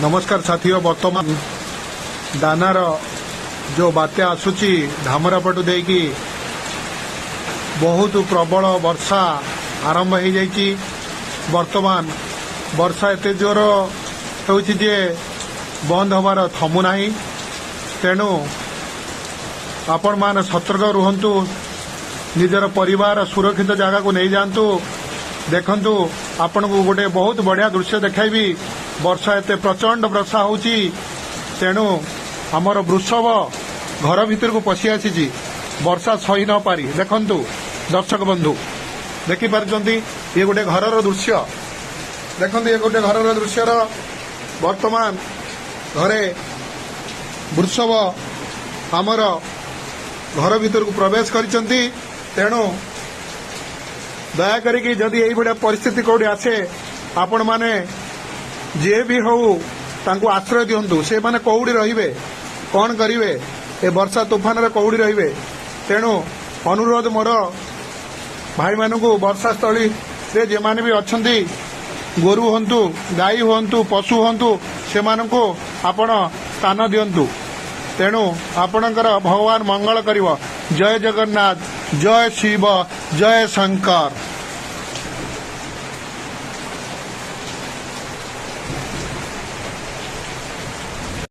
ନମସ୍କାର ସାଥୀୟ। ବର୍ତ୍ତମାନ ଦାନାର ଯେଉଁ ବାତ୍ୟା ଆସୁଛି ଧାମରା ପଟୁ ଦେଇକି, ବହୁତ ପ୍ରବଳ ବର୍ଷା ଆରମ୍ଭ ହେଇଯାଇଛି। ବର୍ତ୍ତମାନ ବର୍ଷା ଏତେ ଜୋର ହେଉଛି ଯେ ବନ୍ଦ ହେବାର ଥମୁନାହିଁ। ତେଣୁ ଆପଣମାନେ ସତର୍କ ରୁହନ୍ତୁ, ନିଜର ପରିବାର ସୁରକ୍ଷିତ ଜାଗାକୁ ନେଇଯାଆନ୍ତୁ। ଦେଖନ୍ତୁ, ଆପଣଙ୍କୁ ଗୋଟେ ବହୁତ ବଢ଼ିଆ ଦୃଶ୍ୟ ଦେଖାଇବି। ବର୍ଷା ଏତେ ପ୍ରଚଣ୍ଡ ବର୍ଷା ହେଉଛି, ତେଣୁ ଆମର ବୃଷଭ ଘର ଭିତରକୁ ପଶି ଆସିଛି ବର୍ଷା ସହି ନ ପାରି। ଦେଖନ୍ତୁ ଦର୍ଶକ ବନ୍ଧୁ, ଦେଖିପାରୁଛନ୍ତି, ଇଏ ଗୋଟେ ଘରର ଦୃଶ୍ୟ। ଦେଖନ୍ତୁ, ଇଏ ଗୋଟେ ଘରର ଦୃଶ୍ୟର ବର୍ତ୍ତମାନ ଘରେ ବୃଷଭ ଆମର ଘର ଭିତରକୁ ପ୍ରବେଶ କରିଛନ୍ତି। ତେଣୁ ଦୟା କରିକି ଯଦି ଏଇଭଳିଆ ପରିସ୍ଥିତି କୋଉଠି ଆସେ, ଆପଣମାନେ ଯିଏ ବି ହଉ ତାଙ୍କୁ ଆଶ୍ରୟ ଦିଅନ୍ତୁ। ସେମାନେ କୋଉଠି ରହିବେ, କଣ କରିବେ, ଏ ବର୍ଷା ତୁଫାନରେ କୋଉଠି ରହିବେ? ତେଣୁ ଅନୁରୋଧ ମୋର ଭାଇମାନଙ୍କୁ, ବର୍ଷା ସ୍ଥଳୀରେ ଯେଉଁମାନେ ବି ଅଛନ୍ତି, ଗୋରୁ ହୁଅନ୍ତୁ, ଗାଈ ହୁଅନ୍ତୁ, ପଶୁ ହୁଅନ୍ତୁ, ସେମାନଙ୍କୁ ଆପଣ ସ୍ଥାନ ଦିଅନ୍ତୁ। ତେଣୁ ଆପଣଙ୍କର ଭଗବାନ ମଙ୍ଗଳ କରିବ। ଜୟ ଜଗନ୍ନାଥ, ଜୟ ଶିବ, ଜୟ ଶଙ୍କର।